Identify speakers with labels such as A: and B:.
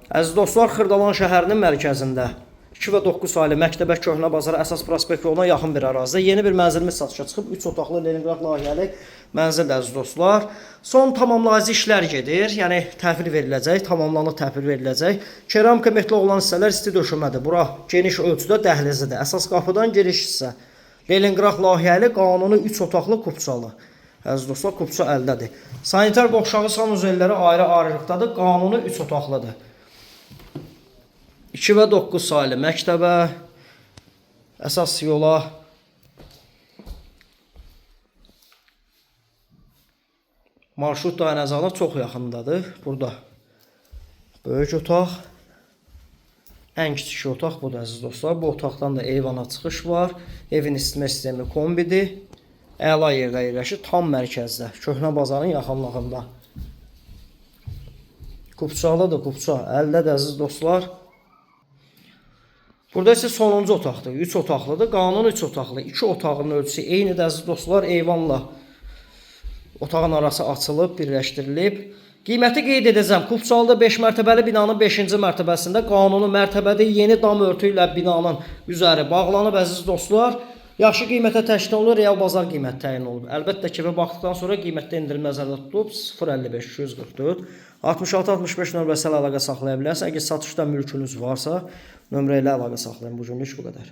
A: Əziz dostlar, Xırdalan şəhərinin mərkəzində 2 və 9 saylı məktəbə, Köhnə Bazara, əsas prospekt yoluna yaxın bir ərazidə yeni bir mənzilimiz satışa çıxıb. 3 otaqlı Leninqrad layihəli mənzildir əziz dostlar. Son tamamlayıcı işlər gedir. Yəni təhvil veriləcək, tamamlanıb təhvil veriləcək. Keramika metli olan hissələr isti döşəmədir. Bura geniş ölçüdə dəhlizidir. Əsas qapıdan giriş hissə. Leninqrad layihəli qanuni 3 otaqlı kupçalı. Əziz dostlar, kupça əldədir. Sanitar qovşağı sanuzelləri ayrı-ayrılıqdadır. Qanuni 3 otaqlıdır. 2 və 9 saylı məktəbə, əsas yola marşrut dayanacağına çox yaxındadır. Burada böyük otaq, ən kiçik otaq budur əziz dostlar. Bu otaqdan da eyvana çıxış var. Evin isitmə sistemi kombidir. Əla yerdə yerləşir, tam mərkəzdə, Köhnə bazarın yaxınlığında. Kupçalıdır, kupça. Əldədir əziz dostlar. Burada isə sonuncu otaqdır. 3 otaqlıdır. Qanun 3 otaqlı. 2 otağın ölçüsü eynidir əziz dostlar. Eyvanla otağın arası açılıb, birləşdirilib. Qiyməti qeyd edəcəm. Kupçalıda 5 mərtəbəli binanın 5-ci mərtəbəsində qanuni mərtəbədə yeni dam örtüyü ilə binanın üzəri bağlanıb əziz dostlar. Yaxşı qiymətə təşkil olunur, real bazar qiyməti təyin olunub. Əlbəttə ki, evə baxdıqdan sonra qiymətdə endirim nəzərdə tutulub 055 244 66 65 nömrəsi ilə əlaqə saxlaya bilərsiniz. Əgər satışda mülkünüz varsa, nömrə ilə əlaqə saxlayın. Bu günlük bu qədər.